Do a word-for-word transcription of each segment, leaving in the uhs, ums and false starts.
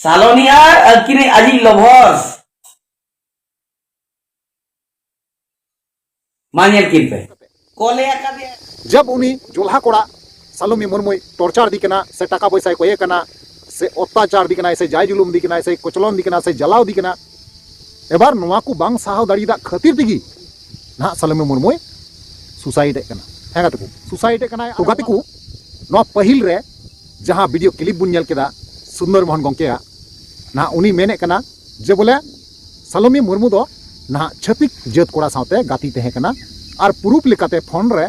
ᱥᱟᱞᱚᱱᱤ ᱟᱨ ᱟᱹᱠᱤᱱᱤᱡ ᱟᱡᱤᱡ ᱞᱚᱵᱷᱚᱨ᱾ ᱢᱟ ᱧᱮᱞ ᱠᱤᱱ ᱯᱮ᱾ ᱠᱚᱞᱮ ᱟᱠᱟᱫᱮᱭᱟ᱾ ᱡᱟᱵ ᱩᱱᱤ ᱡᱚᱞᱦᱟ ᱠᱚᱲᱟ ᱥᱟᱞᱚᱢᱤ ᱢᱩᱨᱢᱩᱭ ᱴᱚᱨᱪᱟᱨ ᱫᱤ ᱠᱟᱱᱟ, ᱥᱮ ᱴᱟᱠᱟ ᱯᱚᱭᱥᱟᱭ ᱠᱚᱭᱮ ᱠᱟᱱᱟ, ᱥᱮ ᱚᱛᱛᱟᱪᱟᱨ ᱫᱤ ᱠᱟᱱᱟᱭ, ᱥᱮ ᱡᱟᱭ ᱡᱩᱞᱩᱢ ᱫᱤ ᱠᱟᱱᱟᱭ, ᱥᱮ ᱠᱚᱪᱞᱚᱱ ᱫᱤ ᱠᱟᱱᱟ, ᱥᱮ ᱡᱟᱞᱟᱣ ᱫᱤ ᱠᱟᱱᱟ, ᱮᱵᱟᱨ ᱱᱚᱣᱟ ᱠᱚ ᱵᱟᱝ ᱥᱟᱦᱟᱣ ᱫᱟᱲᱮᱭᱟᱫᱟᱜ ᱠᱷᱟᱹᱛᱤᱨ ᱛᱮᱜᱮ ᱱᱟᱦᱟᱜ ᱥᱟᱞᱚᱢᱤ ᱢᱩᱨᱢᱩᱭ ᱥᱩᱥᱟᱭᱤᱰ ᱮᱫ ᱠᱟᱱᱟ᱾ ᱦᱮᱸ ᱜᱟᱛᱮ ᱠᱚ, ᱥᱩᱥᱟᱭᱤᱰ ᱮᱫ ᱠᱟᱱᱟᱭ᱾ ᱛᱚ ᱜᱟᱛᱮ ᱠᱚ, ᱱᱚᱣᱟ ᱯᱟᱹᱦᱤᱞ ᱨᱮ ᱡᱟᱦᱟᱸ ᱵᱷᱤᱰᱤᱭᱳ ᱠᱞᱤᱯ ᱵᱚᱱ ᱧᱮᱞ ᱠᱮᱫᱟ ᱥᱩᱱᱫᱚᱨ ᱢᱳᱦᱚᱱ ᱜᱚᱢᱠᱮᱭᱟᱜ, ᱱᱟᱦᱟᱜ ᱩᱱᱤ ᱢᱮᱱᱮᱫ ᱠᱟᱱᱟ ᱡᱮ ᱵᱚᱞᱮ ᱥᱟᱞᱚᱢᱤ ᱢᱩᱨᱢᱩ ᱫᱚ ᱱᱟᱦᱟᱜ ᱪᱷᱟᱹᱛᱤᱠ ᱡᱟᱹᱛ ᱠᱚᱲᱟ ᱥᱟᱶᱛᱮ ᱜᱟᱛᱮ ᱛᱟᱦᱮᱸ ᱠᱟᱱᱟ ᱟᱨ ᱯᱩᱨᱩᱯ ᱞᱮᱠᱟᱛᱮ ᱯᱷᱳᱱ ᱨᱮ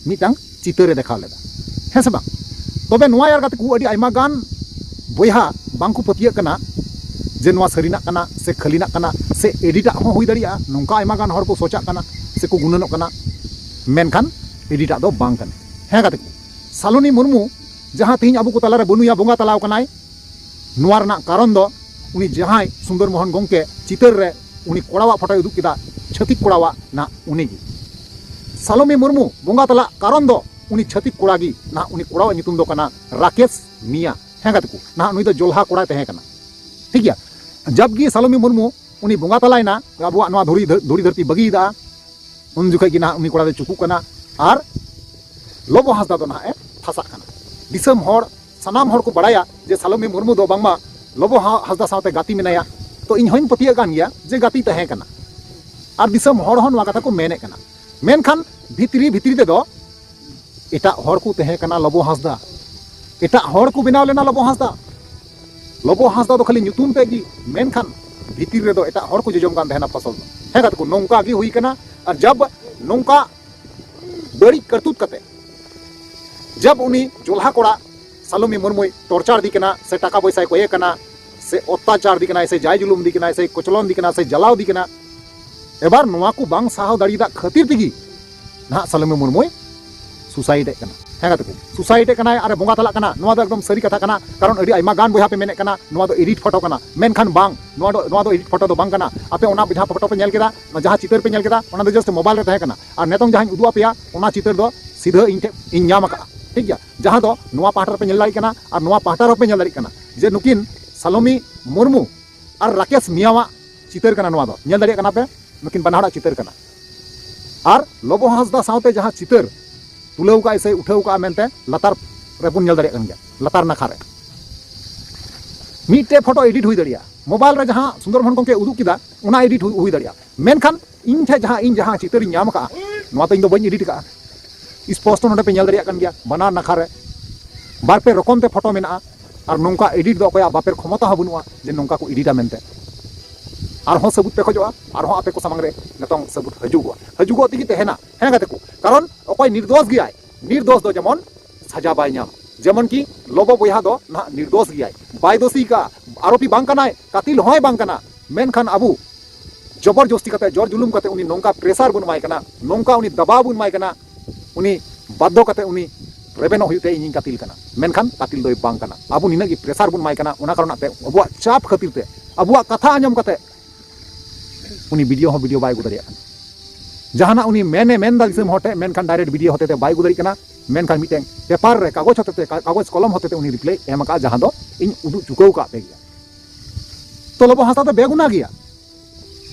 ᱢᱤᱫᱴᱟᱝ ᱪᱤᱛᱟᱹᱨᱮ ᱫᱮᱠᱷᱟᱣ ᱞᱮᱫᱟ, ᱦᱮᱸ ᱥᱮ ᱵᱟᱝ? ᱛᱚᱵᱮ ᱱᱚᱣᱟ ᱭᱟᱨ ᱜᱟᱛᱮ ᱠᱚ, ᱟᱹᱰᱤ ᱟᱭᱢᱟ ᱜᱟᱱ ᱵᱚᱭᱦᱟ ᱵᱟᱝ ᱠᱚ ᱯᱟᱹᱛᱭᱟᱹᱜ ᱠᱟᱱᱟ ᱡᱮ ᱱᱚᱣᱟ ᱥᱟᱹᱨᱤᱱᱟᱜ ᱠᱟᱱᱟ ᱥᱮ ᱠᱷᱟᱹᱞᱤᱱᱟᱜ ᱠᱟᱱᱟ ᱥᱮ ᱮᱰᱤᱴᱟᱜ ᱦᱚᱸ ᱦᱩᱭ ᱫᱟᱲᱮᱭᱟᱜᱼᱟ᱾ ᱱᱚᱝᱠᱟ ᱟᱭᱢᱟ ᱜᱟᱱ ᱦᱚᱲ ᱠᱚ ᱥᱚᱪᱟᱜ ᱠᱟᱱᱟ ᱥᱮ ᱠᱚ ᱜᱩᱱᱟᱹᱱᱚᱜ ᱠᱟᱱᱟ, ᱢᱮᱱᱠᱷᱟᱱ ᱮᱰᱤᱴᱟᱜ ᱫᱚ ᱵᱟᱝ ᱠᱟᱱᱟ᱾ ᱦᱮᱸ ᱜᱟᱛᱮ ᱠᱚ, ᱥᱟᱞᱚᱱᱤ ᱢᱩᱨᱢᱩ ᱡᱟᱦᱟᱸ ᱛᱮᱦᱮᱧ ᱟᱵᱚ ᱠᱚ ᱛᱟᱞᱟᱨᱮ ᱵᱟᱹᱱᱩᱭᱟ, ᱵᱚᱸᱜᱟ ᱛᱟᱞᱟᱣ ᱠᱟᱱᱟᱭ, ᱱᱚᱣᱟ ᱨᱮᱱᱟᱜ ᱠᱟᱨᱚᱱ ᱫᱚ ᱩᱱᱤ ᱡᱟᱦᱟᱸᱭ ᱥᱩᱱᱫᱚᱨ ᱢᱳᱦᱚᱱ ᱜᱚᱢᱠᱮ ᱪᱤᱛᱟᱹᱨ ᱨᱮ ᱩᱱᱤ ᱠᱚᱲᱟᱣᱟᱜ ᱯᱷᱳᱴᱳᱭ ᱩᱫᱩᱜ ᱠᱮᱫᱟ, ᱪᱷᱟᱹᱛᱤᱠ ᱠᱚᱲᱟᱣᱟᱜ, ᱱᱟᱜ ᱩᱱᱤᱜᱮ᱾ ᱥᱟᱞᱚᱢᱤ ᱢᱩᱨᱢᱩ ᱵᱚᱸᱜᱟ ᱛᱟᱞᱟᱜ ᱠᱟᱨᱚᱱ ᱫᱚ ᱩᱱᱤ ᱪᱷᱟᱹᱛᱤᱠ ᱠᱚᱲᱟ ᱜᱮ, ᱱᱟᱜ ᱩᱱᱤ ᱠᱚᱲᱟᱣᱟᱜ ᱧᱩᱛᱩᱢ ᱫᱚ ᱠᱟᱱᱟ ᱨᱟᱠᱮᱥ ᱢᱤᱭᱟ᱾ ᱦᱮᱸ ᱜᱟᱛᱮ ᱠᱚ, ᱱᱟᱦᱟᱜ ᱱᱩᱭ ᱫᱚ ᱡᱚᱞᱦᱟ ᱠᱚᱲᱟᱭ ᱛᱟᱦᱮᱸ ᱠᱟᱱᱟ, ᱴᱷᱤᱠ ᱜᱮᱭᱟ᱾ ᱡᱟᱵᱜᱮ ᱥᱟᱞᱚᱢᱤ ᱢᱩᱨᱢᱩ ᱩᱱᱤ ᱵᱚᱸᱜᱟ ᱛᱟᱞᱟᱭᱮᱱᱟ, ᱟᱵᱚᱣᱟᱜ ᱱᱚᱣᱟ ᱫᱷᱩᱲᱤ ᱫᱷᱟᱹ-, ᱫᱷᱩᱲᱤ ᱫᱷᱟᱹᱨᱛᱤ ᱵᱟᱹᱜᱤᱭᱮᱫᱟ, ᱩᱱ ᱡᱚᱠᱷᱚᱡ ᱜᱮ ᱱᱟᱦᱟᱜ ᱩᱱᱤ ᱠᱚᱲᱟ ᱫᱚᱭ ᱪᱩᱠᱩᱜ ᱠᱟᱱᱟ ᱟᱨ ᱞᱚᱵᱚ ᱦᱟᱸᱥᱫᱟ ᱫᱚ ᱱᱟᱦᱟᱜ ᱮ ᱯᱷᱟᱸᱥᱟᱜ ᱠᱟᱱᱟ᱾ ᱫᱤᱥᱚᱢ ᱦᱚᱲ, ᱥᱟᱱᱟᱢ ᱦᱚᱲ ᱠᱚ ᱵᱟᱲᱟᱭᱟ ᱡᱮ ᱥᱟᱞᱚᱢᱤ ᱢᱩᱨᱢᱩ ᱫᱚ ᱵᱟᱝᱢᱟ ᱞᱚᱵᱚ ᱦᱟ-, ᱦᱟᱸᱥᱫᱟ ᱥᱟᱶᱛᱮ ᱜᱟᱛᱮ ᱢᱮᱱᱟᱭᱟ᱾ ᱛᱚ ᱤᱧ ᱦᱚᱧ ᱯᱟᱹᱛᱭᱟᱹᱜ ᱠᱟᱱ ᱜᱮᱭᱟ ᱡᱮ ᱜᱟᱛᱮ ᱛᱟᱦᱮᱸ ᱠᱟᱱᱟ, ᱟᱨ ᱫᱤᱥᱚᱢ ᱦᱚᱲ ᱦᱚᱸ ᱱᱚᱣᱟ ᱠᱟᱛᱷᱟ ᱠᱚ ᱢᱮᱱᱮᱫ ᱠᱟᱱᱟ᱾ ᱢᱮᱱᱠᱷᱟᱱ ᱵᱷᱤᱛᱨᱤ ᱵᱷᱤᱛᱨᱤ ᱛᱮᱫᱚ ᱮᱴᱟᱜ ᱦᱚᱲ ᱠᱚ ᱛᱟᱦᱮᱸ ᱠᱟᱱᱟ ᱞᱚᱵᱚ ᱦᱟᱸᱥᱫᱟ, ᱮᱴᱟᱜ ᱦᱚᱲ ᱠᱚ ᱵᱮᱱᱟᱣ ᱞᱮᱱᱟ ᱞᱚᱵᱚ ᱦᱟᱸᱥᱫᱟ᱾ ᱞᱚᱵᱚ ᱦᱟᱸᱥᱫᱟ ᱫᱚ ᱠᱷᱟᱹᱞᱤ ᱧᱩᱛᱩᱢ ᱛᱮ ᱜᱮ, ᱢᱮᱱᱠᱷᱟᱱ ᱵᱷᱤᱛᱤᱨ ᱨᱮᱫᱚ ᱮᱴᱟᱜ ᱦᱚᱲ ᱠᱚ ᱡᱚᱡᱚᱢ ᱠᱟᱱ ᱛᱟᱦᱮᱱᱟ ᱯᱷᱚᱥᱚᱞ ᱫᱚ᱾ ᱦᱮᱸ ᱜᱟᱛᱮ ᱠᱚ, ᱱᱚᱝᱠᱟ ᱜᱮ ᱦᱩᱭ ᱠᱟᱱᱟ᱾ ᱟᱨ ᱡᱟᱵ ᱱᱚᱝᱠᱟ ᱵᱟᱹᱲᱤᱡ ᱠᱟᱨᱛᱩᱛ ᱠᱟᱛᱮ ᱡᱟᱵ ᱩᱱᱤ ᱡᱚᱞᱦᱟ ᱠᱚᱲᱟ ᱥᱟᱞᱚᱢᱤ ᱢᱩᱨᱢᱩᱭ ᱴᱚᱨᱪᱟᱨ ᱫᱤ ᱠᱟᱱᱟ, ᱥᱮ ᱴᱟᱠᱟ ᱯᱚᱭᱥᱟᱭ ᱠᱚᱭᱮ ᱠᱟᱱᱟ, ᱥᱮ ᱚᱛᱛᱟᱪᱟᱨ ᱫᱤ ᱠᱟᱱᱟᱭ, ᱥᱮ ᱡᱟᱭ ᱡᱩᱞᱩᱢ ᱫᱤ ᱠᱟᱱᱟᱭ, ᱥᱮ ᱠᱚᱪᱞᱚᱱ ᱫᱤ ᱠᱟᱱᱟ, ᱥᱮ ᱡᱟᱞᱟᱣ ᱫᱤ ᱠᱟᱱᱟ, ᱮᱵᱟᱨ ᱱᱚᱣᱟ ᱠᱚ ᱵᱟᱝ ᱥᱟᱦᱟᱣ ᱫᱟᱲᱮᱭᱟᱫᱟᱜ ᱠᱷᱟᱹᱛᱤᱨ ᱛᱮᱜᱮ ᱱᱟᱦᱟᱜ ᱥᱟᱞᱚᱢᱤ ᱢᱩᱨᱢᱩᱭ ᱥᱩᱥᱟᱭᱤᱰ ᱮᱫ ᱠᱟᱱᱟ᱾ ᱦᱮᱸ ᱜᱟᱛᱮ ᱠᱚ, ᱥᱩᱥᱟᱭᱤᱰ ᱮᱫ ᱠᱟᱱᱟᱭ ᱟᱨ ᱵᱚᱸᱜᱟ ᱛᱟᱞᱟᱜ ᱠᱟᱱᱟ᱾ ᱱᱚᱣᱟ ᱫᱚ ᱮᱠᱫᱚᱢ ᱥᱟᱹᱨᱤ ᱠᱟᱛᱷᱟ ᱠᱟᱱᱟ, ᱠᱟᱨᱚᱱ ᱟᱹᱰᱤ ᱟᱭᱢᱟ ᱜᱟᱱ ᱵᱚᱭᱦᱟ ᱯᱮ ᱢᱮᱱᱮᱫ ᱠᱟᱱᱟ ᱱᱚᱣᱟ ᱫᱚ ᱮᱰᱤᱴ ᱯᱷᱳᱴᱳ ᱠᱟᱱᱟ, ᱢᱮᱱᱠᱷᱟᱱ ᱵᱟᱝ, ᱱᱚᱣᱟ ᱫᱚ, ᱱᱚᱣᱟ ᱫᱚ ᱮᱰᱤᱴ ᱯᱷᱳᱴᱳ ᱫᱚ ᱵᱟᱝ ᱠᱟᱱᱟ᱾ ᱟᱯᱮ ᱚᱱᱟ ᱡᱟᱦᱟᱸ ᱯᱷᱳᱴᱳ ᱯᱮ ᱧᱮᱞ ᱠᱮᱫᱟ, ᱚᱱᱟ ᱡᱟᱦᱟᱸ ᱪᱤᱛᱟᱹᱨ ᱯᱮ ᱧᱮᱞ ᱠᱮᱫᱟ, ᱚᱱᱟ ᱫᱚ just ᱢᱳᱵᱟᱭᱤᱞ ᱨᱮ ᱛᱟᱦᱮᱸ ᱠᱟᱱᱟ, ᱟᱨ ᱱᱤᱛᱚᱝ ᱡᱟᱦᱟᱸᱧ ᱩᱫᱩᱜ ᱟᱯᱮᱭᱟ, ᱚᱱᱟ ᱪᱤᱛᱟᱹᱨ ᱫᱚ ᱥᱤᱫᱷᱟᱹ ᱤᱧ ᱴᱷᱮᱱ ᱤᱧ ᱧᱟᱢ ᱟᱠᱟᱫᱼᱟ, ᱴᱷᱤᱠ ᱜᱮᱭᱟ? ᱡᱟᱦᱟᱸ ᱫᱚ ᱱᱚᱣᱟ ᱯᱟᱦᱴᱟ ᱨᱮᱯᱮ ᱧᱮᱞ ᱫᱟᱲᱮᱭᱟᱜ ᱠᱟᱱᱟ ᱟᱨ ᱱᱚᱣᱟ ᱯᱟᱦᱴᱟ ᱨᱮᱦᱚᱸ ᱯᱮ ᱧᱮᱞ ᱫᱟᱲᱮᱭᱟᱜ ᱠᱟᱱᱟ ᱡᱮ ᱱᱩᱠᱤᱱ ᱥᱟᱞᱚᱢᱤ ᱢᱩᱨᱢᱩ ᱟᱨ ᱨᱟᱠᱮᱥ ᱢᱤᱭᱟᱣᱟᱜ ᱪᱤᱛᱟᱹᱨ ᱠᱟᱱᱟ ᱱᱚᱣᱟ ᱫᱚ᱾ ᱧᱮᱞ ᱫᱟᱲᱮᱭᱟᱜ ᱠᱟᱱᱟ ᱯᱮ, ᱱᱩᱠᱤᱱ ᱵᱟᱱᱟ ᱦᱚᱲᱟᱜ ᱪᱤᱛᱟᱹᱨ ᱠᱟᱱᱟ᱾ ᱟᱨ ᱞᱚᱵᱚ ᱦᱟᱸᱥᱫᱟ ᱥᱟᱶᱛᱮ ᱡᱟᱦᱟᱸ ᱪᱤᱛᱟᱹᱨ ᱛᱩᱞᱟᱹᱣ ᱠᱟᱜᱼᱟᱭ ᱥᱮ ᱩᱴᱷᱟᱹᱣ ᱠᱟᱜᱼᱟ ᱢᱮᱱᱛᱮ ᱞᱟᱛᱟᱨ ᱨᱮᱵᱚᱱ ᱧᱮᱞ ᱫᱟᱲᱮᱭᱟᱜ ᱠᱟᱱ ᱜᱮᱭᱟ, ᱞᱟᱛᱟᱨ ᱱᱟᱠᱷᱟ ᱨᱮ᱾ ᱢᱤᱫᱴᱮᱡ ᱯᱷᱳᱴᱳ ᱮᱰᱤᱴ ᱦᱩᱭ ᱫᱟᱲᱮᱭᱟᱜᱼᱟ, ᱢᱳᱵᱟᱭᱤᱞ ᱨᱮ ᱡᱟᱦᱟᱸ ᱥᱩᱱᱫᱚᱨ ᱢᱳᱦᱚᱱ ᱜᱚᱢᱠᱮ ᱩᱫᱩᱜ ᱠᱮᱫᱟ, ᱚᱱᱟ ᱮᱰᱤᱴ ᱦᱩᱭ, ᱦᱩᱭ ᱫᱟᱲᱮᱭᱟᱜᱼᱟ᱾ ᱢᱮᱱᱠᱷᱟᱱ ᱤᱧ ᱴᱷᱮᱱ ᱡᱟᱦᱟᱸ, ᱤᱧ ᱡᱟᱦᱟᱸ ᱪᱤᱛᱟᱹᱨᱤᱧ ᱧᱟᱢ ᱟᱠᱟᱫᱼᱟ, ᱱᱚᱣᱟ ᱫᱚ ᱤᱧ ᱫᱚ ᱵᱟᱹᱧ ᱮᱰᱤᱴ ᱟᱠᱟᱫᱼᱟ᱾ ᱥᱯᱚᱥᱴᱚ ᱱᱚᱰᱮ ᱯᱮ ᱧᱮᱞ ᱫᱟᱲᱮᱭᱟᱜ ᱠᱟᱱ ᱜᱮᱭᱟ, ᱵᱟᱱᱟᱨ ᱱᱟᱠᱷᱟ ᱨᱮ ᱵᱟᱨ ᱯᱮ ᱨᱚᱠᱚᱢ ᱛᱮ ᱯᱷᱳᱴᱳ ᱢᱮᱱᱟᱜᱼᱟ᱾ ᱟᱨ ᱱᱚᱝᱠᱟ ᱮᱰᱤᱴ ᱫᱚ ᱚᱠᱚᱭᱟᱜ ᱵᱟᱯᱮᱨ ᱠᱷᱚᱢᱚᱛᱟ ᱦᱚᱸ ᱵᱟᱹᱱᱩᱜᱼᱟ ᱡᱮ ᱱᱚᱝᱠᱟ ᱠᱚ ᱮᱰᱤᱴᱟ ᱢᱮᱱᱛᱮ᱾ ᱟᱨᱦᱚᱸ ᱥᱟᱹᱵᱩᱛ ᱯᱮ ᱠᱷᱚᱡᱚᱜᱼᱟ, ᱟᱨᱦᱚᱸ ᱟᱯᱮ ᱠᱚ ᱥᱟᱢᱟᱝ ᱨᱮ ᱱᱤᱛᱚᱝ ᱥᱟᱹᱵᱩᱛ ᱦᱤᱡᱩᱜᱚᱜᱼᱟ, ᱦᱤᱡᱩᱜᱚᱜ ᱛᱮᱜᱮ ᱛᱟᱦᱮᱱᱟ᱾ ᱦᱮᱸ ᱜᱟᱛᱮ ᱠᱚ, ᱠᱟᱨᱚᱱ ᱚᱠᱚᱭ ᱱᱤᱨᱫᱳᱥ ᱜᱮᱭᱟᱭ, ᱱᱤᱨᱫᱳᱥ ᱫᱚ ᱡᱮᱢᱚᱱ ᱥᱟᱡᱟ ᱵᱟᱭ ᱧᱟᱢ᱾ ᱡᱮᱢᱚᱱ ᱠᱤ ᱞᱚᱵᱚ ᱵᱚᱭᱦᱟ ᱫᱚ ᱱᱟᱦᱟᱜ ᱱᱤᱨᱫᱳᱥ ᱜᱮᱭᱟᱭ, ᱵᱟᱭ ᱫᱳᱥᱤ ᱠᱟᱜᱼᱟ, ᱟᱨᱳᱯᱤ ᱵᱟᱝ ᱠᱟᱱᱟᱭ, ᱠᱟᱛᱤᱞ ᱦᱚᱸᱭ ᱵᱟᱝ ᱠᱟᱱᱟ᱾ ᱢᱮᱱᱠᱷᱟᱱ ᱟᱵᱚ ᱡᱚᱵᱚᱨ ᱡᱚᱥᱛᱤ ᱠᱟᱛᱮ, ᱡᱳᱨ ᱡᱩᱞᱩᱢ ᱠᱟᱛᱮ ᱩᱱᱤ ᱱᱚᱝᱠᱟ ᱯᱨᱮᱥᱟᱨ ᱵᱚᱱ ᱮᱢᱟᱭ ᱠᱟᱱᱟ, ᱱᱚᱝᱠᱟ ᱩᱱᱤ ᱫᱟᱵᱟᱣ ᱵᱚᱱ ᱮᱢᱟᱭ ᱠᱟᱱᱟ, ᱩᱱᱤ ᱵᱟᱫᱽᱫᱷᱚ ᱠᱟᱛᱮ ᱩᱱᱤ ᱨᱮᱵᱮᱱᱚᱜ ᱦᱩᱭᱩᱜ ᱛᱟᱭᱟ, ᱤᱧᱤᱧ ᱠᱟᱛᱤᱞ ᱠᱟᱱᱟ᱾ ᱢᱮᱱᱠᱷᱟᱱ ᱠᱟᱛᱤᱞ ᱫᱚᱭ ᱵᱟᱝ ᱠᱟᱱᱟ᱾ ᱟᱵᱚ ᱱᱤᱱᱟᱹᱜ ᱜᱮ ᱯᱨᱮᱥᱟᱨ ᱵᱚᱱ ᱮᱢᱟᱭ ᱠᱟᱱᱟ, ᱚᱱᱟ ᱠᱟᱨᱚᱱᱟᱜ ᱛᱮ, ᱟᱵᱚᱣᱟᱜ ᱪᱟᱯ ᱠᱷᱟᱹᱛᱤᱨ ᱛᱮ, ᱟᱵᱚᱣᱟᱜ ᱠᱟᱛᱷᱟ ᱟᱸᱡᱚᱢ ᱠᱟᱛᱮ ᱩᱱᱤ ᱵᱤᱰᱤᱭᱳ ᱦᱚᱸ ᱵᱤᱰᱤᱭᱳ ᱵᱟᱭ ᱟᱹᱜᱩ ᱫᱟᱲᱮᱭᱟᱜ ᱠᱟᱱᱟ᱾ ᱡᱟᱦᱟᱱᱟᱜ ᱩᱱᱤ ᱢᱮᱱᱮ ᱢᱮᱱᱫᱟ ᱫᱤᱥᱚᱢ ᱦᱚᱲ ᱴᱷᱮᱱ, ᱢᱮᱱᱠᱷᱟᱱ ᱰᱟᱭᱨᱮᱠᱴ ᱵᱤᱰᱤᱭᱳ ᱦᱚᱛᱮᱛᱮ ᱵᱟᱭ ᱟᱹᱜᱩ ᱫᱟᱲᱮᱭᱟᱜ ᱠᱟᱱᱟ᱾ ᱢᱮᱱᱠᱷᱟᱱ ᱢᱤᱫᱴᱮᱱ ᱯᱮᱯᱟᱨ ᱨᱮ ᱠᱟᱜᱚᱡᱽ ᱦᱚᱛᱮᱛᱮ, ᱠᱟ-, ᱠᱟᱜᱚᱡᱽ ᱠᱚᱞᱚᱢ ᱦᱚᱛᱮᱛᱮ ᱩᱱᱤ ᱨᱤᱯᱞᱟᱭ ᱮᱢ ᱟᱠᱟᱫᱼᱟ, ᱡᱟᱦᱟᱸ ᱫᱚ ᱤᱧ ᱩᱫᱩᱜ ᱪᱩᱠᱟᱹᱣ ᱟᱠᱟᱫ ᱯᱮ ᱜᱮᱭᱟ᱾ ᱛᱚ ᱞᱚᱵᱚ ᱦᱟᱸᱥᱫᱟ ᱫᱚ ᱵᱮᱜᱩᱱᱟ ᱜᱮᱭᱟ,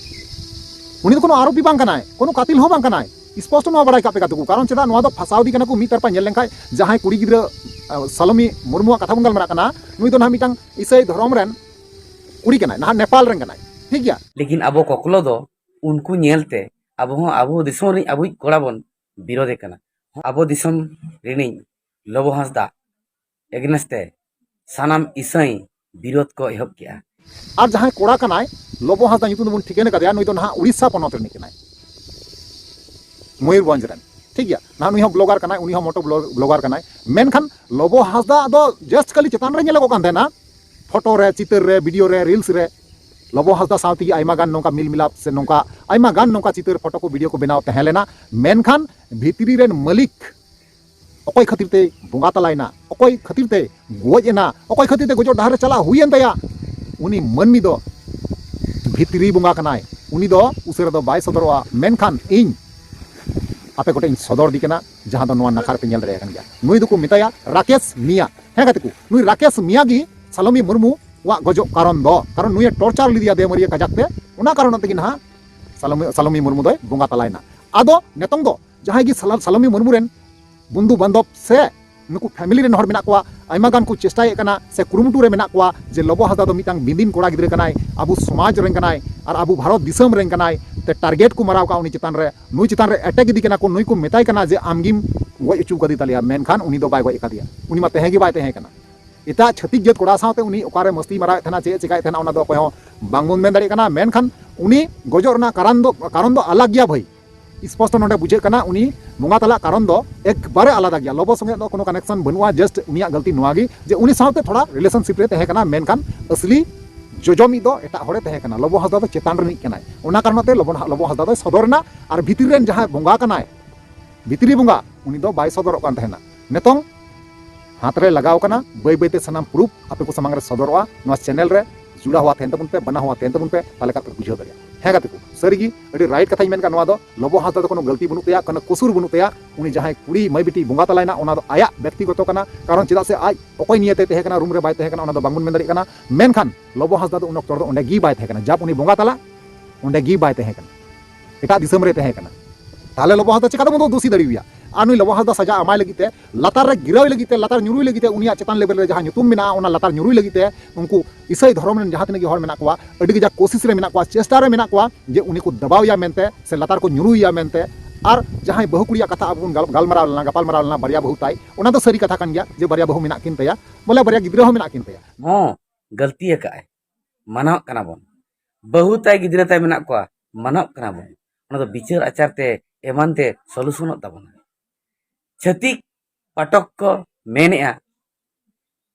ᱩᱱᱤ ᱫᱚ ᱠᱳᱱᱳ ᱟᱨᱳᱯᱤ ᱵᱟᱝ ᱠᱟᱱᱟᱭ, ᱠᱳᱱᱳ ᱠᱟᱛᱤᱞ ᱦᱚᱸ ᱵᱟᱝ ᱠᱟᱱᱟᱭ᱾ ᱥᱯᱚᱥᱴᱚ ᱱᱚᱣᱟ ᱵᱟᱲᱟᱭ ᱠᱟᱜ ᱯᱮ ᱜᱟᱛᱮ ᱠᱚ, ᱠᱟᱨᱚᱱ ᱪᱮᱫᱟᱜ ᱱᱚᱣᱟ ᱫᱚ ᱯᱷᱟᱥᱟᱣ ᱤᱫᱤ ᱠᱟᱱᱟ ᱠᱚ᱾ ᱢᱤᱫ ᱛᱟᱨᱯᱟ ᱧᱮᱞ ᱞᱮᱱᱠᱷᱟᱱ ᱡᱟᱦᱟᱸᱭ ᱠᱩᱲᱤ ᱜᱤᱫᱽᱨᱟᱹ, ᱟᱸ, ᱥᱟᱞᱚᱢᱤ ᱢᱩᱨᱢᱩᱣᱟᱜ ᱠᱟᱛᱷᱟ ᱵᱚᱱ ᱜᱟᱞᱢᱟᱨᱟᱜ ᱠᱟᱱᱟ, ᱱᱩᱭ ᱫᱚ ᱱᱟᱦᱟᱜ ᱢᱤᱫᱴᱟᱝ ᱤᱥᱟᱹᱭ ᱫᱷᱚᱨᱚᱢ ᱨᱮᱱ ᱠᱩᱲᱤ ᱠᱟᱱᱟᱭ, ᱱᱟᱦᱟᱜ ᱱᱮᱯᱟᱞ ᱨᱮᱱ ᱠᱟᱱᱟᱭ, ᱴᱷᱤᱠ ᱜᱮᱭᱟ᱾ ᱞᱮᱠᱤᱱ ᱟᱵᱚ ᱠᱚᱠᱞᱚ ᱫᱚ ᱩᱱᱠᱩ ᱧᱮᱞᱛᱮ ᱟᱵᱚ ᱦᱚᱸ ᱟᱵᱚ ᱫᱤᱥᱚᱢ ᱨᱤᱱᱤᱡ ᱟᱵᱚᱭᱤᱡ ᱠᱚᱲᱟ ᱵᱚᱱ ᱵᱤᱨᱳᱫᱮ ᱠᱟᱱᱟ᱾ ᱟᱵᱚ ᱫᱤᱥᱚᱢ ᱨᱤᱱᱤᱡ ᱞᱚᱵᱚ ᱦᱟᱸᱥᱫᱟ against ᱛᱮ ᱥᱟᱱᱟᱢ ᱤᱥᱟᱹᱭ ᱵᱤᱨᱳᱫ ᱠᱚ ᱮᱦᱚᱵ ᱠᱮᱜᱼᱟ᱾ ᱟᱨ ᱡᱟᱦᱟᱸᱭ ᱠᱚᱲᱟ ᱠᱟᱱᱟᱭ, ᱞᱚᱵᱚ ᱦᱟᱸᱥᱫᱟ ᱧᱩᱛᱩᱢ ᱫᱚᱵᱚᱱ ᱴᱷᱤᱠᱟᱹᱱ ᱠᱟᱫᱮᱭᱟ, ᱱᱩᱭ ᱫᱚ ᱱᱟᱦᱟᱜ ᱩᱲᱤᱥᱥᱟ ᱯᱚᱱᱚᱛ ᱨᱤᱱᱤᱡ ᱠᱟᱱᱟᱭ, ᱢᱚᱭᱩᱨᱵᱷᱚᱸᱡᱽ ᱨᱮᱱ, ᱴᱷᱤᱠ ᱜᱮᱭᱟ᱾ ᱱᱟᱦᱟᱜ ᱱᱩᱭ ᱦᱚᱸ ᱵᱞᱚᱜᱟᱨ ᱠᱟᱱᱟᱭ, ᱩᱱᱤ ᱦᱚᱸ ᱢᱚᱴᱳ ᱵᱞᱚ-, ᱵᱞᱚᱜᱟᱨ ᱠᱟᱱᱟᱭ᱾ ᱢᱮᱱᱠᱷᱟᱱ ᱞᱚᱵᱚ ᱦᱟᱸᱥᱫᱟ ᱫᱚ ᱡᱟᱥᱴ ᱠᱷᱟᱹᱞᱤ ᱪᱮᱛᱟᱱ ᱨᱮ ᱧᱮᱞᱚᱜᱚᱜ ᱠᱟᱱ ᱛᱟᱦᱮᱱᱟ, ᱯᱷᱳᱴᱳ ᱨᱮ, ᱪᱤᱛᱟᱹᱨ ᱨᱮ, ᱵᱷᱤᱰᱤᱭᱳ ᱨᱮ, ᱨᱤᱞᱥ ᱨᱮ᱾ ᱞᱚᱵᱚ ᱦᱟᱸᱥᱫᱟ ᱥᱟᱶ ᱛᱮᱜᱮ ᱟᱭᱢᱟ ᱜᱟᱱ ᱱᱚᱝᱠᱟ ᱢᱤᱞ ᱢᱤᱞᱟᱯ ᱥᱮ ᱱᱚᱝᱠᱟ ᱟᱭᱢᱟ ᱜᱟᱱ ᱱᱚᱝᱠᱟ ᱪᱤᱛᱟᱹᱨ, ᱯᱷᱳᱴᱳ ᱠᱚ, ᱵᱷᱤᱰᱤᱭᱳ ᱠᱚ ᱵᱮᱱᱟᱣ ᱛᱟᱦᱮᱸ ᱞᱮᱱᱟ᱾ ᱢᱮᱱᱠᱷᱟᱱ ᱵᱷᱤᱛᱨᱤ ᱨᱮᱱ ᱢᱟᱹᱞᱤᱠ ᱚᱠᱚᱭ ᱠᱷᱟᱹᱛᱤᱨ ᱛᱮᱭ ᱵᱚᱸᱜᱟ ᱛᱟᱞᱟᱭᱮᱱᱟ, ᱚᱠᱚᱭ ᱠᱷᱟᱹᱛᱤᱨ ᱛᱮᱭ ᱜᱚᱡ ᱮᱱᱟ, ᱚᱠᱚᱭ ᱠᱷᱟᱹᱛᱤᱨ ᱛᱮ ᱜᱚᱡᱚᱜ ᱰᱟᱦᱟᱨ ᱨᱮ ᱪᱟᱞᱟᱜ ᱦᱩᱭᱮᱱ ᱛᱟᱭᱟ, ᱩᱱᱤ ᱢᱟᱹᱱᱢᱤ ᱫᱚ ᱵᱷᱤᱛᱨᱤ ᱵᱚᱸᱜᱟ ᱠᱟᱱᱟᱭ᱾ ᱩᱱᱤ ᱫᱚ ᱩᱥᱟᱹᱨᱟ ᱫᱚ ᱵᱟᱭ ᱥᱚᱫᱚᱨᱚᱜᱼᱟ᱾ ᱢᱮᱱᱠᱷᱟᱱ ᱤᱧ ᱟᱯᱮ ᱠᱚᱴᱷᱮᱱ ᱤᱧ ᱥᱚᱫᱚᱨ ᱤᱫᱤ ᱠᱟᱱᱟ, ᱡᱟᱦᱟᱸ ᱫᱚ ᱱᱚᱣᱟ ᱱᱟᱠᱷᱟ ᱨᱮᱯᱮ ᱧᱮᱞ ᱫᱟᱲᱮᱭᱟᱜ ᱠᱟᱱ ᱜᱮᱭᱟ᱾ ᱱᱩᱭ ᱫᱚᱠᱚ ᱢᱮᱛᱟᱭᱟ ᱨᱟᱠᱮᱥ ᱢᱤᱭᱟ᱾ ᱦᱮᱸ ᱜᱟᱛᱮ ᱠᱚ, ᱱᱩᱭ ᱨᱟᱠᱮᱥ ᱢᱤᱭᱟ ᱜᱮ ᱥᱟᱞᱚᱢᱤ ᱢᱩᱨᱢᱩ ᱟᱜ ᱜᱚᱡᱚᱜ ᱠᱟᱨᱚᱱ ᱫᱚ, ᱠᱟᱨᱚᱱ ᱱᱩᱭᱮ ᱴᱚᱨᱪᱟᱨ ᱞᱮᱫᱮᱭᱟ ᱫᱮᱢᱟᱹᱨᱤᱭᱟᱹ ᱠᱟᱡᱟᱠ ᱛᱮ, ᱚᱱᱟ ᱠᱟᱨᱚᱱ ᱛᱮᱜᱮ ᱱᱟᱦᱟᱜ ᱥᱟᱞᱚᱢᱤ, ᱥᱟᱞᱚᱢᱤ ᱢᱩᱨᱢᱩ ᱫᱚᱭ ᱵᱚᱸᱜᱟ ᱛᱟᱞᱟᱭᱮᱱᱟ᱾ ᱟᱫᱚ ᱱᱤᱛᱚᱝ ᱫᱚ ᱡᱟᱦᱟᱸᱭ ᱜᱮ ᱥᱟᱞᱟ-, ᱥᱟᱞᱚᱢᱤ ᱢᱩᱨᱢᱩ ᱨᱮᱱ ᱵᱚᱱᱫᱷᱩ ᱵᱟᱱᱫᱷᱚᱵ ᱥᱮ ᱱᱩᱠᱩ ᱯᱷᱮᱢᱤᱞᱤ ᱨᱮᱱ ᱦᱚᱲ ᱢᱮᱱᱟᱜ ᱠᱚᱣᱟ, ᱟᱭᱢᱟ ᱜᱟᱱ ᱠᱚ ᱪᱮᱥᱴᱟᱭᱮᱫ ᱠᱟᱱᱟ ᱥᱮ ᱠᱩᱨᱩᱢᱩᱴᱩ ᱨᱮ ᱢᱮᱱᱟᱜ ᱠᱚᱣᱟ ᱡᱮ ᱞᱚᱵᱚ ᱦᱟᱸᱥᱫᱟ ᱫᱚ ᱢᱤᱫᱴᱟᱝ ᱵᱤᱸᱫᱤᱱ ᱠᱚᱲᱟ ᱜᱤᱫᱽᱨᱟᱹ ᱠᱟᱱᱟᱭ, ᱟᱵᱚ ᱥᱚᱢᱟᱡᱽ ᱨᱮᱱ ᱠᱟᱱᱟᱭ, ᱟᱨ ᱟᱵᱚ ᱵᱷᱟᱨᱚᱛ ᱫᱤᱥᱚᱢ ᱨᱮᱱ ᱠᱟᱱᱟᱭ, ᱛᱮ ᱴᱟᱨᱜᱮᱴ ᱠᱚ ᱢᱟᱨᱟᱣ ᱠᱟᱜᱼᱟ ᱩᱱᱤ ᱪᱮᱛᱟᱱ ᱨᱮ, ᱱᱩᱭ ᱪᱮᱛᱟᱱ ᱨᱮ ᱮᱴᱮᱠ ᱤᱫᱤ ᱠᱟᱱᱟ ᱠᱚ, ᱱᱩᱭ ᱠᱚ ᱢᱮᱛᱟᱭ ᱠᱟᱱᱟ ᱡᱮ ᱟᱢᱜᱮᱢ ᱜᱚᱡ ᱦᱚᱪᱚ ᱠᱟᱫᱮ ᱛᱟᱞᱮᱭᱟ, ᱢᱮᱱᱠᱷᱟᱱ ᱩᱱᱤ ᱫᱚ ᱵᱟᱭ ᱜᱚᱡ ᱟᱠᱟᱫᱮᱭᱟ, ᱩᱱᱤ ᱢᱟ ᱛᱟᱦᱮᱸ ᱜᱮ ᱵᱟᱭ ᱛᱟᱦᱮᱸ ᱠᱟᱱᱟ᱾ ᱮᱴᱟᱜ ᱪᱷᱟᱹᱛᱤᱠ ᱡᱟᱹᱛ ᱠᱚᱲᱟ ᱥᱟᱶᱛᱮ ᱩᱱᱤ ᱚᱠᱟᱨᱮ ᱢᱟᱹᱥᱛᱤ ᱢᱟᱨᱟᱣᱮᱫ ᱛᱟᱦᱮᱱᱟ, ᱪᱮᱫ ᱮ ᱪᱮᱠᱟᱭᱮᱫ ᱛᱟᱦᱮᱱᱟ, ᱚᱱᱟ ᱫᱚ ᱚᱠᱚᱭ ᱦᱚᱸ ᱵᱟᱝᱵᱚᱱ ᱢᱮᱱ ᱫᱟᱲᱮᱭᱟᱜ ᱠᱟᱱᱟ᱾ ᱢᱮᱱᱠᱷᱟᱱ ᱩᱱᱤ ᱜᱚᱡᱚᱜ ᱨᱮᱱᱟᱜ ᱠᱟᱨᱚᱱ ᱫᱚ, ᱠᱟᱨᱚᱱ ᱫᱚ ᱟᱞᱟᱜᱽ ᱜᱮᱭᱟ ᱵᱷᱟᱹᱭ᱾ ᱥᱯᱚᱥᱴᱚ ᱱᱚᱰᱮ ᱵᱩᱡᱷᱟᱹᱜ ᱠᱟᱱᱟ, ᱩᱱᱤ ᱵᱚᱸᱜᱟ ᱛᱟᱞᱟᱜ ᱠᱟᱨᱚᱱ ᱫᱚ ᱮᱠᱵᱟᱨᱮ ᱟᱞᱟᱫᱟ ᱜᱮᱭᱟ᱾ ᱞᱚᱵᱚ ᱥᱚᱸᱜᱮ ᱫᱚ ᱠᱳᱱᱳ ᱠᱟᱱᱮᱠᱥᱚᱱ ᱵᱟᱹᱱᱩᱜᱼᱟ, ᱡᱟᱥᱴ ᱩᱱᱤᱭᱟᱜ ᱜᱟᱹᱞᱛᱤ ᱱᱚᱣᱟ ᱜᱮ ᱡᱮ ᱩᱱᱤ ᱥᱟᱶᱛᱮ ᱛᱷᱚᱲᱟ ᱨᱤᱞᱮᱥᱚᱱᱥᱤᱯ ᱨᱮ ᱛᱟᱦᱮᱸ ᱠᱟᱱᱟ, ᱢᱮᱱᱠᱷᱟᱱ ᱟᱥᱞᱤ ᱡᱚᱡᱚᱢᱤᱡ ᱫᱚ ᱮᱴᱟᱜ ᱦᱚᱲᱮ ᱛᱟᱦᱮᱸ ᱠᱟᱱᱟ᱾ ᱞᱚᱵᱚ ᱦᱟᱸᱥᱫᱟ ᱫᱚ ᱪᱮᱛᱟᱱ ᱨᱤᱱᱤᱡ ᱠᱟᱱᱟᱭ, ᱚᱱᱟ ᱠᱟᱨᱚᱱ ᱛᱮ ᱞᱚᱵᱚ, ᱞᱚᱵᱚ ᱦᱟᱸᱥᱫᱟ ᱫᱚᱭ ᱥᱚᱫᱚᱨ ᱮᱱᱟ᱾ ᱟᱨ ᱵᱷᱤᱛᱤᱨ ᱨᱮᱱ ᱡᱟᱦᱟᱸᱭ ᱵᱚᱸᱜᱟ ᱠᱟᱱᱟᱭ, ᱵᱷᱤᱛᱨᱤ ᱵᱚᱸᱜᱟ, ᱩᱱᱤ ᱫᱚ ᱵᱟᱭ ᱥᱚᱫᱚᱨᱚᱜ ᱠᱟᱱ ᱛᱟᱦᱮᱱᱟ᱾ ᱱᱤᱛᱚᱝ ᱦᱟᱛ ᱨᱮ ᱞᱟᱜᱟᱣ ᱠᱟᱱᱟ, ᱵᱟᱹᱭ ᱵᱟᱹᱭᱛᱮ ᱥᱟᱱᱟᱢ ᱯᱨᱩᱯ ᱟᱯᱮ ᱠᱚ ᱥᱟᱢᱟᱝ ᱨᱮ ᱥᱚᱫᱚᱨᱚᱜᱼᱟ᱾ ᱱᱚᱣᱟ ᱪᱮᱱᱮᱞ ᱨᱮ ᱡᱩᱲᱟ ᱦᱩᱣᱟ ᱛᱟᱦᱮᱱ ᱛᱟᱵᱚᱱ ᱯᱮ, ᱵᱟᱱᱟ ᱦᱩᱣᱟ ᱛᱟᱦᱮᱱ ᱛᱟᱵᱚᱱ ᱯᱮ, ᱛᱟᱦᱞᱮ ᱠᱷᱟᱱ ᱯᱮ ᱵᱩᱡᱷᱟᱹᱣ ᱫᱟᱲᱮᱭᱟᱜᱼᱟ᱾ ᱦᱮᱸ ᱜᱟᱛᱮ ᱠᱚ, ᱥᱟᱹᱨᱤᱜᱮ ᱟᱹᱰᱤ ᱨᱟᱭᱤᱴ ᱠᱟᱛᱷᱟᱧ ᱢᱮᱱ ᱠᱟᱜ ᱱᱚᱣᱟ ᱫᱚ᱾ ᱞᱚᱵᱚ ᱦᱟᱸᱥᱫᱟ ᱫᱚ ᱠᱳᱱᱳ ᱜᱟᱹᱞᱛᱤ ᱵᱟᱹᱱᱩᱜ ᱛᱟᱭᱟ, ᱠᱳᱱᱳ ᱠᱩᱥᱩᱨ ᱵᱟᱹᱱᱩᱜ ᱛᱟᱭᱟ᱾ ᱩᱱᱤ ᱡᱟᱦᱟᱸᱭ ᱠᱩᱲᱤ ᱢᱟᱹᱭ ᱵᱤᱴᱤ ᱵᱚᱸᱜᱟ ᱛᱟᱞᱟᱭᱮᱱᱟ, ᱚᱱᱟ ᱫᱚ ᱟᱭᱟᱜ ᱵᱮᱠᱛᱤᱜᱚᱛᱚ ᱠᱟᱱᱟ᱾ ᱠᱟᱨᱚᱱ ᱪᱮᱫᱟᱜ ᱥᱮ ᱟᱡ ᱚᱠᱚᱭ ᱱᱤᱭᱟᱹᱛᱮ ᱛᱟᱦᱮᱸ ᱠᱟᱱᱟ, ᱨᱩᱢ ᱨᱮ ᱵᱟᱭ ᱛᱟᱦᱮᱸ ᱠᱟᱱᱟ, ᱚᱱᱟ ᱫᱚ ᱵᱟᱝᱵᱚᱱ ᱢᱮᱱ ᱫᱟᱲᱮᱭᱟᱜ ᱠᱟᱱᱟ᱾ ᱢᱮᱱᱠᱷᱟᱱ ᱞᱚᱵᱚ ᱦᱟᱸᱥᱫᱟ ᱫᱚ ᱩᱱ ᱚᱠᱛᱚ ᱨᱮᱫᱚ ᱚᱸᱰᱮ ᱜᱮ ᱵᱟᱭ ᱛᱟᱦᱮᱸ ᱠᱟᱱᱟ, ᱡᱟᱵ ᱩᱱᱤ ᱵᱚᱸᱜᱟ ᱛᱟᱞᱟ ᱚᱸᱰᱮ ᱜᱮ ᱵᱟᱭ ᱛᱟᱦᱮᱸ ᱠᱟᱱᱟ, ᱮᱴᱟᱜ ᱫᱤᱥᱚᱢ ᱨᱮ ᱛᱟᱦᱮᱸ ᱠᱟᱱᱟ᱾ ᱛᱟᱦᱞᱮ ᱞᱚᱵᱚ ᱦᱟᱸᱥᱫᱟ ᱪᱮᱠᱟ ᱛᱮᱵᱚᱱ ᱫᱳᱥᱤ ᱫᱟᱲᱮᱣᱟᱭᱟ? ᱟᱨ ᱱᱩᱭ ᱞᱚᱵᱚ ᱦᱟᱸᱥᱫᱟ ᱥᱟᱡᱟ ᱮᱢᱟᱭ ᱞᱟᱹᱜᱤᱫ ᱛᱮ, ᱞᱟᱛᱟᱨ ᱨᱮ ᱜᱤᱨᱟᱹᱣ ᱞᱟᱹᱜᱤᱫ ᱛᱮ, ᱞᱟᱛᱟᱨ ᱧᱩᱨᱩᱭ ᱞᱟᱹᱜᱤᱫ ᱛᱮ, ᱩᱱᱤᱭᱟᱜ ᱪᱮᱛᱟᱱ ᱞᱮᱵᱮᱞ ᱨᱮ ᱡᱟᱦᱟᱸ ᱧᱩᱛᱩᱢ ᱢᱮᱱᱟᱜᱼᱟ, ᱚᱱᱟ ᱞᱟᱛᱟᱨ ᱧᱩᱨᱩᱭ ᱞᱟᱹᱜᱤᱫ ᱛᱮ ᱩᱱᱠᱩ ᱤᱥᱟᱹᱭ ᱫᱷᱚᱨᱚᱢ ᱨᱮᱱ ᱡᱟᱦᱟᱸ ᱛᱤᱱᱟᱹᱜ ᱜᱮ ᱦᱚᱲ ᱢᱮᱱᱟᱜ ᱠᱚᱣᱟ, ᱟᱹᱰᱤ ᱠᱟᱡᱟᱠ ᱠᱳᱥᱤᱥ ᱨᱮ ᱢᱮᱱᱟᱜ ᱠᱚᱣᱟ, ᱪᱮᱥᱴᱟ ᱨᱮ ᱢᱮᱱᱟᱜ ᱠᱚᱣᱟ ᱡᱮ ᱩᱱᱤ ᱠᱚ ᱫᱟᱵᱟᱣᱮᱭᱟ ᱢᱮᱱᱛᱮ ᱥᱮ ᱞᱟᱛᱟᱨ ᱠᱚ ᱧᱩᱨᱩᱭᱮᱭᱟ ᱢᱮᱱᱛᱮ᱾ ᱟᱨ ᱡᱟᱦᱟᱸᱭ ᱵᱟᱹᱦᱩ ᱠᱩᱲᱤᱭᱟᱜ ᱠᱟᱛᱷᱟ ᱟᱵᱚ ᱵᱚᱱ ᱜᱟᱞ-, ᱜᱟᱞᱢᱟᱨᱟᱣ ᱞᱮᱱᱟ, ᱜᱟᱯᱟᱞᱢᱟᱨᱟᱣ ᱞᱮᱱᱟ ᱵᱟᱨᱭᱟ ᱵᱟᱹᱦᱩ ᱛᱟᱭ, ᱚᱱᱟ ᱫᱚ ᱥᱟᱹᱨᱤ ᱠᱟᱛᱷᱟ ᱠᱟᱱ ᱜᱮᱭᱟ ᱡᱮ ᱵᱟᱨᱭᱟ ᱵᱟᱹᱦᱩ ᱢᱮᱱᱟᱜ ᱠᱤᱱ ᱛᱟᱭᱟ, ᱵᱚᱞᱮ ᱵᱟᱨᱭᱟ ᱜᱤᱫᱽᱨᱟᱹ ᱦᱚᱸ ᱢᱮᱱᱟᱜ ᱠᱤᱱ ᱛᱟᱭᱟ᱾ ᱦᱚᱸ, ᱜᱟᱹᱞᱛᱤ ᱟᱠᱟᱫ ᱟᱭ, ᱢᱟᱱᱟᱣ ᱠᱟᱱᱟ ᱵᱚᱱ᱾ ᱵᱟᱹᱦᱩ ᱛᱟᱭ ᱜᱤᱫᱽᱨᱟᱹ ᱛᱟᱭ ᱢᱮᱱᱟᱜ ᱠᱚᱣᱟ, ᱢᱟᱱᱟᱣ ᱠᱟᱱᱟ ᱵᱚᱱ᱾ ᱚᱱᱟ ᱫᱚ ᱵᱤᱪᱟᱹᱨ ᱟᱪᱟᱨ ᱛᱮ ᱮᱢᱟᱱ ᱛᱮ ᱥᱚᱞᱩᱥᱚᱱᱚᱜ ᱛᱟᱵᱚᱱᱟ᱾ ᱪᱷᱟᱹᱛᱤᱠ ᱯᱟᱴᱚᱠ ᱠᱚ ᱢᱮᱱᱮᱜᱼᱟ,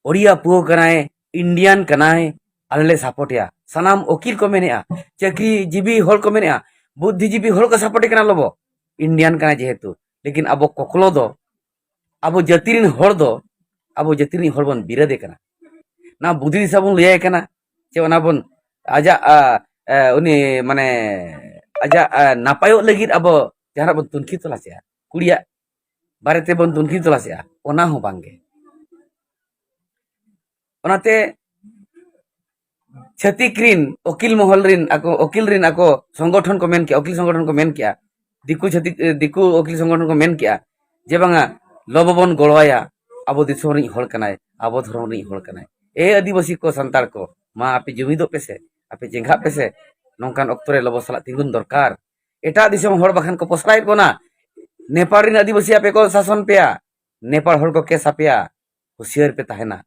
ᱳᱲᱤᱭᱟ ᱯᱩᱣᱟᱹ ᱠᱟᱱᱟᱭ, ᱤᱱᱰᱤᱭᱟᱱ ᱠᱟᱱᱟᱭ, ᱟᱞᱮ ᱞᱮ ᱥᱟᱯᱳᱨᱴᱮᱭᱟ᱾ ᱥᱟᱱᱟᱢ ᱩᱠᱤᱞ ᱠᱚ ᱢᱮᱱᱮᱜᱼᱟ, ᱪᱟᱹᱠᱨᱤ ᱡᱤᱵᱤ ᱦᱚᱲ ᱠᱚ ᱢᱮᱱᱮᱜᱼᱟ, ᱵᱩᱫᱽᱫᱷᱤᱡᱤᱵᱤ ᱦᱚᱲ ᱠᱚ ᱥᱟᱯᱳᱨᱴᱮ ᱠᱟᱱᱟ ᱞᱚᱵᱚ, ᱤᱱᱰᱤᱭᱟᱱ ᱠᱟᱱᱟᱭ ᱡᱮᱦᱮᱛᱩ᱾ ᱞᱮᱠᱤᱱ ᱟᱵᱚ ᱠᱚᱠᱞᱚ ᱫᱚ, ᱟᱵᱚ ᱡᱟᱹᱛᱤ ᱨᱮᱱ ᱦᱚᱲ ᱫᱚ, ᱟᱵᱚ ᱡᱟᱹᱛᱤ ᱨᱮᱱ ᱦᱚᱲ ᱵᱚᱱ ᱵᱤᱨᱳᱫᱮ ᱠᱟᱱᱟ᱾ ᱚᱱᱟ ᱵᱩᱫᱷᱤ ᱫᱤᱥᱟ ᱵᱚᱱ ᱞᱟᱹᱭᱟᱭ ᱠᱟᱱᱟ ᱡᱮ ᱚᱱᱟ ᱵᱚᱱ, ᱟᱡᱟᱜ, ᱟ, ᱮ, ᱩᱱᱤ ᱢᱟᱱᱮ ᱟᱡᱟᱜ, ᱟ, ᱱᱟᱯᱟᱭᱚᱜ ᱞᱟᱹᱜᱤᱫ ᱟᱵᱚ ᱡᱟᱦᱟᱱᱟᱜ ᱵᱚᱱ ᱛᱩᱱᱠᱷᱤ ᱛᱚᱞᱟᱥᱮᱜᱼᱟ, ᱠᱩᱲᱤᱭᱟᱜ ᱵᱟᱨᱮ ᱛᱮᱵᱚᱱ ᱛᱩᱱᱠᱷᱤ ᱛᱚᱞᱟᱥᱮᱜᱼᱟ, ᱚᱱᱟ ᱦᱚᱸ ᱵᱟᱝᱜᱮ᱾ ᱚᱱᱟᱛᱮ ᱪᱷᱟᱹᱛᱤᱠ ᱨᱤᱱ ᱩᱠᱤᱞ ᱢᱚᱦᱚᱞ ᱨᱤᱱ ᱟᱠᱚ, ᱩᱠᱤᱞ ᱨᱤᱱ ᱟᱠᱚ ᱥᱚᱝᱜᱚᱴᱷᱚᱱ ᱠᱚ ᱢᱮᱱ ᱠᱮᱜᱼᱟ, ᱩᱠᱤᱞ ᱥᱚᱝᱜᱚᱴᱷᱚᱱ ᱠᱚ ᱢᱮᱱ ᱠᱮᱜᱼᱟ, ᱫᱤᱠᱩ ᱪᱷᱟᱹᱛᱤᱠ, ᱮ, ᱫᱤᱠᱩ ᱩᱠᱤᱞ ᱥᱚᱝᱜᱚᱴᱷᱚᱱ ᱠᱚ ᱢᱮᱱ ᱠᱮᱜᱼᱟ ᱡᱮ ᱵᱟᱝᱟ, ᱞᱚᱵᱚ ᱵᱚᱱ ᱜᱚᱲᱚᱣᱟᱭᱟ, ᱟᱵᱚ ᱫᱤᱥᱚᱢ ᱨᱤᱱᱤᱡ ᱦᱚᱲ ᱠᱟᱱᱟᱭ, ᱟᱵᱚ ᱫᱷᱚᱨᱚᱢ ᱨᱤᱱᱤᱡ ᱦᱚᱲ ᱠᱟᱱᱟᱭ᱾ ᱮ ᱟᱹᱫᱤᱵᱟᱹᱥᱤ ᱠᱚ, ᱥᱟᱱᱛᱟᱲ ᱠᱚ, ᱢᱟ ᱟᱯᱮ ᱡᱩᱢᱤᱫᱚᱜ ᱯᱮᱥᱮ, ᱟᱯᱮ ᱪᱮᱸᱜᱷᱟᱜ ᱯᱮᱥᱮ, ᱱᱚᱝᱠᱟᱱ ᱚᱠᱛᱚ ᱨᱮ ᱞᱚᱵᱚ ᱥᱟᱞᱟᱜ ᱛᱤᱸᱜᱩᱱ ᱫᱚᱨᱠᱟᱨ᱾ ᱮᱴᱟᱜ ᱫᱤᱥᱚᱢ ᱦᱚᱲ ᱵᱟᱠᱷᱟᱱ ᱠᱚ ᱯᱚᱥᱲᱟᱭᱮᱫ ᱵᱚᱱᱟ᱾ ᱱᱮᱯᱟᱲ ᱨᱤᱱ ᱟᱹᱫᱤᱵᱟᱹᱥᱤ ᱟᱯᱮ ᱠᱚ ᱥᱟᱥᱚᱱ ᱯᱮᱭᱟ, ᱱᱮᱯᱟᱲ ᱦᱚᱲ ᱠᱚ ᱠᱮᱥ ᱟᱯᱮᱭᱟ, ᱦᱩᱥᱤᱭᱟᱹᱨ ᱯᱮ ᱛᱟᱦᱮᱱᱟ᱾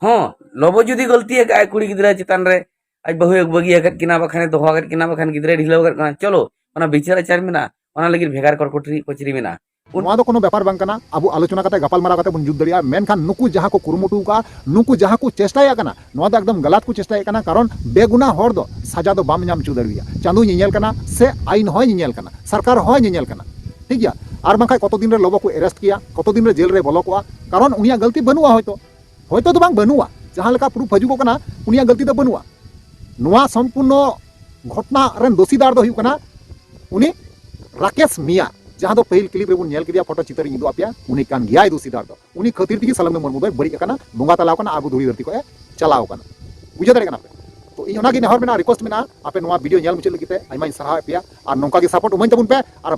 ᱦᱚᱸ, ᱞᱚᱵᱚ ᱡᱩᱫᱤ ᱜᱟᱹᱞᱛᱤ ᱟᱠᱟᱫ ᱟᱭ ᱠᱩᱲᱤ ᱜᱤᱫᱽᱨᱟᱹ ᱪᱮᱛᱟᱱ ᱨᱮ, ᱟᱡ ᱵᱟᱹᱦᱩᱭ ᱵᱟᱹᱜᱤ ᱟᱠᱟᱫ ᱠᱤᱱᱟ, ᱵᱟᱠᱷᱟᱱᱮ ᱫᱚᱦᱚ ᱟᱠᱟᱫ ᱠᱤᱱᱟ, ᱵᱟᱠᱷᱟᱱ ᱜᱤᱫᱽᱨᱟᱹᱭ ᱰᱷᱤᱞᱟᱹᱣ ᱟᱠᱟᱫ ᱠᱤᱱᱟ, ᱪᱚᱞᱚ, ᱚᱱᱟ ᱵᱤᱪᱟᱹᱨ ᱟᱪᱟᱨ ᱢᱮᱱᱟᱜᱼᱟ, ᱚᱱᱟ ᱞᱟᱹᱜᱤᱫ ᱵᱷᱮᱜᱟᱨ ᱠᱚᱲ ᱠᱚᱴᱨᱤ ᱠᱚᱪᱨᱤ ᱢᱮᱱᱟᱜᱼᱟ᱾ ᱩᱱ- ᱱᱚᱣᱟ ᱫᱚ ᱠᱳᱱᱳ ᱵᱮᱯᱟᱨ ᱵᱟᱝ ᱠᱟᱱᱟ᱾ ᱟᱵᱚ ᱟᱞᱳᱪᱚᱱᱟ ᱠᱟᱛᱮ, ᱜᱟᱯᱟᱞᱢᱟᱨᱟᱣ ᱠᱟᱛᱮ ᱵᱚᱱ ᱡᱩᱛ ᱫᱟᱲᱮᱭᱟᱜᱼᱟ, ᱢᱮᱱᱠᱷᱟᱱ ᱱᱩᱠᱩ ᱡᱟᱦᱟᱸ ᱠᱚ ᱠᱩᱨᱩᱢᱩᱴᱩ ᱟᱠᱟᱫᱼᱟ, ᱱᱩᱠᱩ ᱡᱟᱦᱟᱸ ᱠᱚ ᱪᱮᱥᱴᱟᱭᱮᱫ ᱠᱟᱱᱟ, ᱱᱚᱣᱟ ᱫᱚ ᱮᱠᱫᱚᱢ ᱜᱟᱞᱟᱛ ᱠᱚ ᱪᱮᱥᱴᱟᱭᱮᱫ ᱠᱟᱱᱟ᱾ ᱠᱟᱨᱚᱱ ᱵᱮᱜᱩᱱᱟ ᱦᱚᱲ ᱫᱚ ᱥᱟᱡᱟ ᱫᱚ ᱵᱟᱢ ᱧᱟᱢ ᱦᱚᱪᱚ ᱫᱟᱲᱮᱣᱟᱭᱟ᱾ ᱪᱟᱸᱫᱳᱭ ᱧᱮᱧᱮᱞ ᱠᱟᱱᱟ ᱥᱮ ᱟᱭᱤᱱ ᱦᱚᱸᱭ ᱧᱮᱧᱮᱞ ᱠᱟᱱᱟ, ᱥᱚᱨᱠᱟᱨ ᱦᱚᱸᱭ ᱧᱮᱧᱮᱞ ᱠᱟᱱᱟ, ᱴᱷᱤᱠ ᱜᱮᱭᱟ? ᱟᱨ ᱵᱟᱝᱠᱷᱟᱱ ᱠᱚᱛᱚ ᱫᱤᱱ ᱨᱮ ᱞᱚᱵᱚ ᱠᱚ ᱮᱨᱮᱥᱴ ᱠᱮᱭᱟ, ᱠᱚᱛᱚ ᱫᱤᱱ ᱨᱮ ᱡᱮᱞ ᱨᱮ ᱵᱚᱞᱚ ᱠᱚᱜᱼᱟ, ᱠᱟᱨᱚᱱ ᱩᱱᱤᱭᱟᱜ ᱜᱟᱹᱞᱛᱤ ᱵᱟᱹᱱᱩᱜᱼᱟ᱾ ᱦᱚᱭᱛᱚ, ᱦᱚᱭᱛᱚ ᱫᱚ ᱵᱟᱝ, ᱵᱟᱹᱱᱩᱜᱼᱟ, ᱡᱟᱦᱟᱸ ᱞᱮᱠᱟ ᱯᱨᱩᱯ ᱦᱤᱡᱩᱜᱚᱜ ᱠᱟᱱᱟ, ᱩᱱᱤᱭᱟᱜ ᱜᱟᱹᱞᱛᱤ ᱫᱚ ᱵᱟᱹᱱᱩᱜᱼᱟ᱾ ᱱᱚᱣᱟ ᱥᱚᱢᱯᱩᱨᱱᱚ ᱜᱷᱚᱴᱱᱟ ᱨᱮᱱ ᱫᱳᱥᱤᱫᱟᱨ ᱫᱚ ᱦᱩᱭᱩᱜ ᱠᱟᱱᱟ ᱩᱱᱤ ᱨᱟᱠᱮᱥ ᱢᱤᱭᱟ, ᱡᱟᱦᱟᱸ ᱫᱚ ᱯᱟᱹᱦᱤᱞ ᱠᱞᱤᱯ ᱨᱮᱵᱚᱱ ᱧᱮᱞ ᱠᱮᱫᱮᱭᱟ, ᱯᱷᱳᱴᱳ ᱪᱤᱛᱟᱹᱨ ᱤᱧ ᱩᱫᱩᱜ ᱟᱯᱮᱭᱟ, ᱩᱱᱤ ᱠᱟᱱ ᱜᱮᱭᱟᱭ ᱫᱳᱥᱤᱫᱟᱨ ᱫᱚ᱾ ᱩᱱᱤ ᱠᱷᱟᱹᱛᱤᱨ ᱛᱮᱜᱮ ᱥᱟᱞᱚᱢᱤ ᱢᱩᱨᱢᱩ ᱫᱚᱭ ᱵᱟᱹᱲᱤᱡ ᱟᱠᱟᱱᱟ, ᱵᱚᱸᱜᱟ ᱛᱟᱞᱟ ᱟᱠᱟᱱᱟ, ᱟᱵᱚ ᱫᱷᱩᱲᱤ ᱫᱷᱟᱹᱨᱛᱤ ᱠᱷᱚᱱ ᱮ ᱪᱟᱞᱟᱣ ᱟᱠᱟᱱᱟ᱾ ᱵᱩᱡᱷᱟᱹᱣ ᱫᱟᱲᱮᱭᱟᱜ ᱠᱟᱱᱟ ᱯᱮ? ᱛᱚ ᱤᱧ ᱚᱱᱟᱜᱮ ᱱᱮᱦᱚᱨ ᱢᱮᱱᱟᱜᱼᱟ, ᱨᱤᱠᱣᱮᱥᱴ ᱢᱮᱱᱟᱜᱼᱟ, ᱟᱯᱮ ᱱᱚᱣᱟ ᱵᱷᱤᱰᱤᱭᱳ ᱧᱮᱞ ᱢᱩᱪᱟᱹᱫ ᱞᱟᱹᱜᱤᱫ ᱛᱮ ᱟᱭᱢᱟᱧ ᱥᱟᱨᱦᱟᱣᱮᱫ ᱯᱮᱭᱟ, ᱟᱨ ᱱᱚᱝᱠᱟ ᱜᱮ ᱥᱟᱯᱳᱨᱴ ᱮᱢᱟᱹᱧ ᱛᱟᱵᱚᱱ ᱯᱮ᱾ ᱟᱨ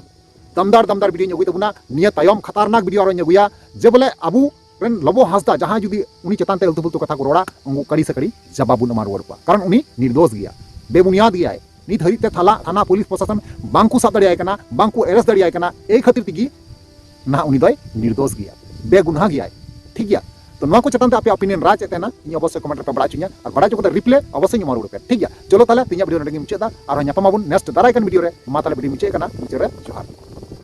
ᱫᱟᱢᱫᱟᱨ ᱫᱟᱢᱫᱟᱨ ᱵᱷᱤᱰᱤᱭᱳᱧ ᱟᱹᱜᱩᱭ ᱛᱟᱵᱚᱱᱟ᱾ ᱱᱤᱭᱟᱹ ᱛᱟᱭᱚᱢ ᱠᱷᱟᱛᱟᱨᱱᱟᱠ ᱵᱷᱤᱰᱤᱭᱳ ᱟᱨᱚᱧ ᱟᱹᱜᱩᱭᱟ, ᱡᱮ ᱵᱚᱞᱮ ᱟᱵᱚ ᱨᱮᱱ ᱞᱚᱵᱚ ᱦᱟᱸᱥᱫᱟ ᱡᱟᱦᱟᱸᱭ ᱡᱩᱫᱤ ᱩᱱᱤ ᱪᱮᱛᱟᱱ ᱛᱮ ᱟᱹᱞᱛᱩ ᱯᱷᱟᱹᱞᱛᱩ ᱠᱟᱛᱷᱟ ᱠᱚ ᱨᱚᱲᱟ, ᱩᱱᱠᱩ ᱠᱟᱹᱲᱤ ᱥᱮ ᱠᱟᱹᱲᱤ ᱡᱟᱵᱟᱵ ᱵᱚᱱ ᱮᱢᱟ ᱨᱩᱣᱟᱹᱲ ᱠᱚᱣᱟ, ᱠᱟᱨᱚᱱ ᱩᱱᱤ ᱱᱤᱨᱫᱳᱥ ᱜᱮᱭᱟ, ᱵᱮᱵᱩᱱᱤᱭᱟᱫ ᱜᱮᱭᱟᱭ᱾ ᱱᱤᱛ ᱦᱟᱹᱨᱤᱡ ᱛᱮ ᱛᱷᱟᱱᱟ, ᱛᱷᱟᱱᱟ ᱯᱩᱞᱤᱥ ᱯᱨᱚᱥᱟᱥᱚᱱ ᱵᱟᱝ ᱠᱚ ᱥᱟᱵ ᱫᱟᱲᱮᱭᱟᱭ ᱠᱟᱱᱟ, ᱵᱟᱝ ᱠᱚ ᱮᱨᱮᱥᱴ ᱫᱟᱲᱮᱭᱟᱭ ᱠᱟᱱᱟ᱾ ᱮᱭ ᱠᱷᱟᱹᱛᱤᱨ ᱛᱮᱜᱮ ᱱᱟᱦᱟᱜ ᱩᱱᱤ ᱫᱚᱭ ᱱᱤᱨᱫᱳᱥ ᱜᱮᱭᱟ, ᱵᱮᱜᱩᱱᱟᱦ ᱜᱮᱭᱟᱭ, ᱴᱷᱤᱠ ᱜᱮᱭᱟ? ᱛᱚ ᱱᱚᱣᱟ ᱠᱚ ᱪᱮᱛᱟᱱ ᱛᱮ ᱟᱯᱮ opinion ᱨᱟᱭ ᱪᱮᱫ ᱛᱟᱦᱮᱱᱟ, ᱤᱧ ᱚᱵᱚᱥᱥᱳᱭ comment ᱨᱮᱯᱮ ᱵᱟᱲᱟᱭ ᱦᱚᱪᱚᱧᱟ, ᱟᱨ ᱵᱟᱲᱟᱭ ᱦᱚᱪᱚ ᱠᱟᱛᱮ ᱨᱤᱯᱞᱟᱭ ᱚᱵᱚᱥᱥᱳᱭ ᱤᱧ ᱮᱢᱟ ᱨᱩᱣᱟᱹᱲ ᱯᱮ, ᱴᱷᱤᱠ ᱜᱮᱭᱟ? ᱪᱚᱞᱚ ᱛᱟᱦᱞᱮ ᱛᱮᱦᱮᱧᱟᱜ ᱵᱷᱤᱰᱤᱭᱳ ᱱᱚᱰᱮ ᱜᱮᱧ ᱢᱩᱪᱟᱹᱫ ᱮᱫᱟ, ᱟᱨᱦᱚᱸ ᱧᱟᱯᱟᱢ ᱟᱵᱚᱱ next ᱫᱟᱨᱟᱭ ᱠᱟᱱ ᱵᱷᱤᱰᱤᱭᱳ ᱨᱮ᱾ ᱢᱟ ᱛᱟᱦᱞᱮ ᱵᱷᱤᱰᱤᱭᱳ ᱢᱩᱪᱟᱹᱫ ᱮᱱᱟ, ᱢᱩᱪᱟᱹᱫ ᱨᱮ ᱡᱚᱦᱟᱨ᱾